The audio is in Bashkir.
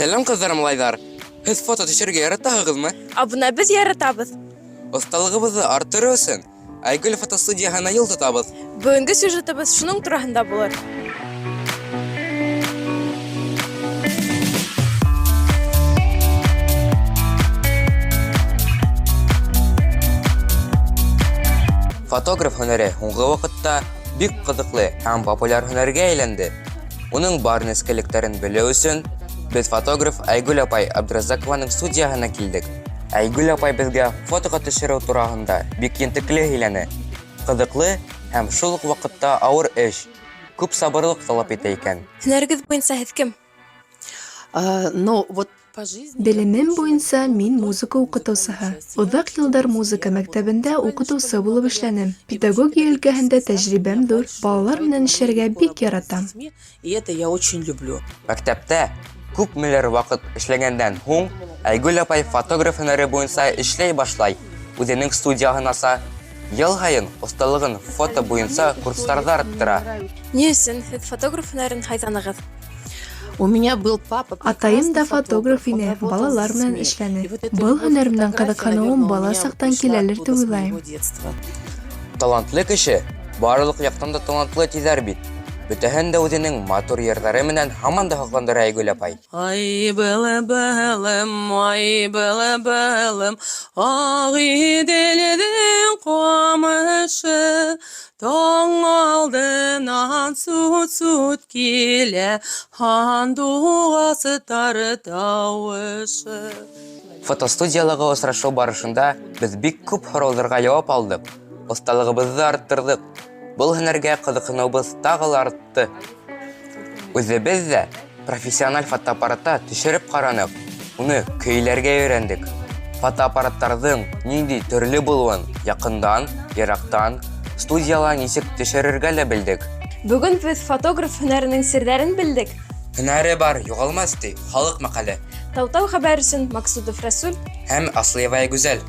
Сәлам, ҡыҙҙар, малайҙар! Һеҙ фото төшөрөргә яратаһығыҙмы? Ә бына беҙ яратабыҙ. Оҫталығыбыҙҙы арттырыу өсөн Айгөл фотостудияһына юл тотабыҙ. Бөгөнгө сюжетыбыҙ шуның тураһында булыр. Фотограф һөнәре һуңғы ваҡытта бик ҡыҙыҡлы һәм популяр һөнәргә әйләнде. Уның бар нескәлектәрен белеү өсөн беҙ фотограф Айгөл апай Абдразакованың студияһына килдек. Айгөл апай беҙгә фотоға төшөрөү тураһында бик ентекле һөйләне. Ҡыҙыҡлы һәм шул уҡ ваҡытта ауыр эш, күп сабырлыҡ талап итә икән. Һөнәрегеҙ буйынса һеҙ кем? Но вот по жизни... Белемем буйынса мин музыка укытучыһы. Озак еллар музыка мәктәбендә укытучы булып эшләнем. Педагогия өлкәһендә тәҗрибәм ҙур, балалар менән эшләргә бик яратам. И это я очень люблю. Мәктәптә күпмелер ваҡыт эшләгәндән һуң Айгөл апай фотограф һөнәре буйынса эшләй башлай. Үҙенең студияһын аса. Йыл һайын оҫталығын фото буйынса курстарҙа арттыра. Ни өсөн һеҙ фотограф һөнәрен һайланығыҙ? У меня был папа. Атайым да прекрасный фотограф он ине, работал балалар с менән детьми. эшләне. И вот эта Был любовь һөнәр к менән фотографии, ҡыҙыҡһыныуым наверное, у бала меня саҡтан пришла киләлер оттуда, тип с уйлайым. моего детства. Талантлы кеше барлыҡ яҡтан да талантлы тиҙәр бит. Бөтәһен дә үҙенең матур йырҙары менән һаман да һоҡландыра Айгөл апай. Ай, былы-былым, ай, былы-былым, Ағиделдең ҡамышы, Таң алдынан сут-сут килә, Һандуғастар тауышы. Фотостудиялағы осрашыу барышында беҙ бик күп һорауҙарға яуап алдыҡ, оҫталығыбыҙҙы арттырҙыҡ. Был һөнәргә ҡыҙыҡһыныуыбыҙ тағы ла артты. Үҙебеҙ ҙә профессиональ фотоаппаратта төшөрөп ҡараныҡ, уны көйләргә өйрәндек. Фотоаппараттарҙың ниндәй төрлө булыуын яҡындан, йыраҡтан, студияла нисек төшөрөргә лә белдек. Бөгөн беҙ фотограф һөнәренең серҙәрен белдек. Һөнәре бар, юғалмаҫ ти халыҡ мәҡәле. Таутау хәбәр өсөн Максудов Рәсүл Һәм Аслыева Гүзәл.